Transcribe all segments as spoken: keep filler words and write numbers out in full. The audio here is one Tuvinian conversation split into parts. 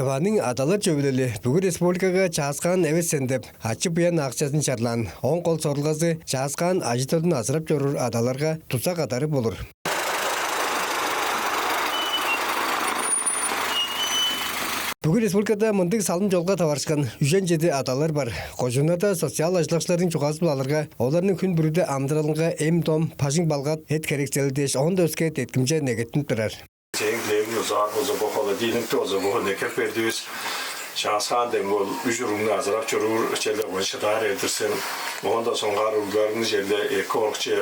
Тываның адалар чөвүлели бүгү республикага «Чааскаан эвес сен» деп ачы-буян акциязын чарлаан. Ооң кол сорулгазы чааскаан ажы-төлүн азырап чоруур адаларга дуза кадары болур. Бүгү республикада мындыг салым-чолга таварышкан үжен чеди адалар бар. Кожууннарда социал ажылдакчыларның чугаазы-биле алырга, оларның хүн бүрүде амыдыралынга эм-дом, бажың-балгат, эт-херексели дээш, оон-даа өске деткимче негеттинип турар. Сээң дилээң ёзугаар болза, бо холодильникти болза бо хонук эккеп бердивис. Чааскаан дең бол үш уругну азырап чоруур, черле оон шыдаар эрдир сен. Оон-даа соңгаар уругларыңны черле эки орукче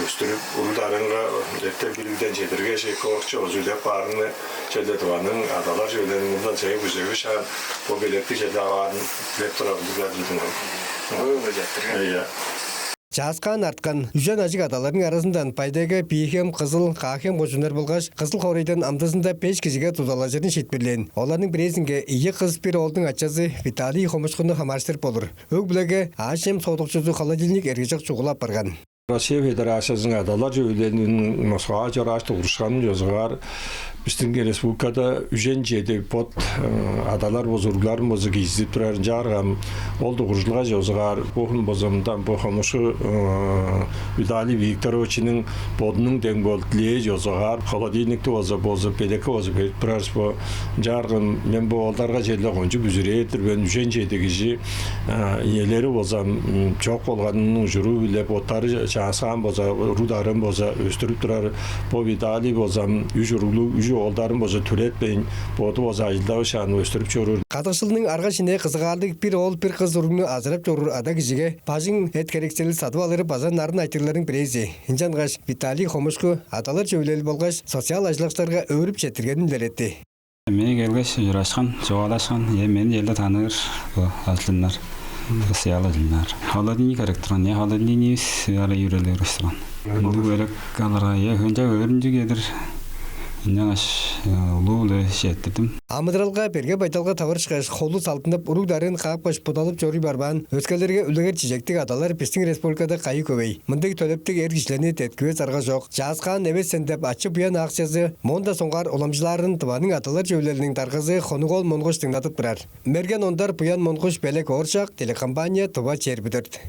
өстүрүп, уруг-дарыынга эртем-билигден чедиргеш, эки орукче озуйлеп баарыңны черле Тываның адалар чөвүлелиниң мурнундан чайып күзевишаан, бо белекти черле аваарын дилеп турар ындыг. Ой, ой, четтирген. Ийе. Чааскаан арткан үжен ажыг адаларның аразындан Бай-Тайга, Бии-Хем, Кызыл, Каа-Хем кожууннар болгаш Кызыл хоорайдан амдыызында беш кижиге дузалажырын шиитпирлээн. Оларның бирээзинге ийи кыс, бир оолдуң ачазы Виталий Хомушкуну хамаарыштырып болур. Өг-бүлеге аъш-чем соодукчузу холодильник эргежок чугула апарган. Россия Федерациязының адалар чөвүлелиниң Москвага чорааш дугурушканы ёзугаар, бистиң республикада үжен чеди бот, э, адалар болза, уругларын болза кижизидип турар. Ынчаарга ам ол дугуржулга ёзугаар бо хүн болза мындан бо Хомушку, э, Виталий Викторовичиниң бодунуң дең бол дилээ ёзугаар холодильникти болза, болза белекке болза берип турар бис бо. Ынчаарга мен бо оолдарга черле кончуг бүзүрээр-дир мен, үжен чеди кижи, а, иелери болза, м, чок болганының ужуру-биле боттары чааскаан болза, уруг-дарыын болза өстүрүп турар. Бо Виталий болза, м, үш уруглуг, үш оолдарын болза түретпейн, боду болза ажылдавышаан өстүрүп чоруур. Кадыкшылының арга-шинээ кызыгаарлыг бир оол, бир кыс уругну азырап чоруур ада кижиге бажың, эт-херексели садып алыры база нарын айтырыгларның бирээзи. Ынчангаш Виталий Хомушку адалар чөвүлели болгаш социал ажылдакчыларга өөрүп четтиргенин илеретти. Меңээ келгеш, ужурашкан, чугаалашкан, э, мени черле таныыр бо ажылчыннар, социал ажылчыннар. Холодильник херек турган, э, холодильнигивис ара үрелип турган. Ындыг белек алырга, э, хөнчак өөрүнчүг эдир. Ынчангаш, э, улуу-биле четтирдим. Амыдыралга, берге-байдалга таварышкаш, холу салдынып, уруг-дарыын каапкаш, будалып чоруй барбаан, өскелерге үлегер-чижектиг адалар бистиң республикада кайы хөвей. Мындыг төлептиг эр кижилерни деткивес арга чок. «Чааскаан эвес сен» деп ачы-буян акциязы моон-даа соңгаар уламчылаарын Тываның адалар чөвүлелиниң даргазы Хонук-оол Монгуш дыңнадып турар. Мерген Ондар, Буян Монгуш, Белек Ооржак, телекомпания «Тыва чээрби дөрт».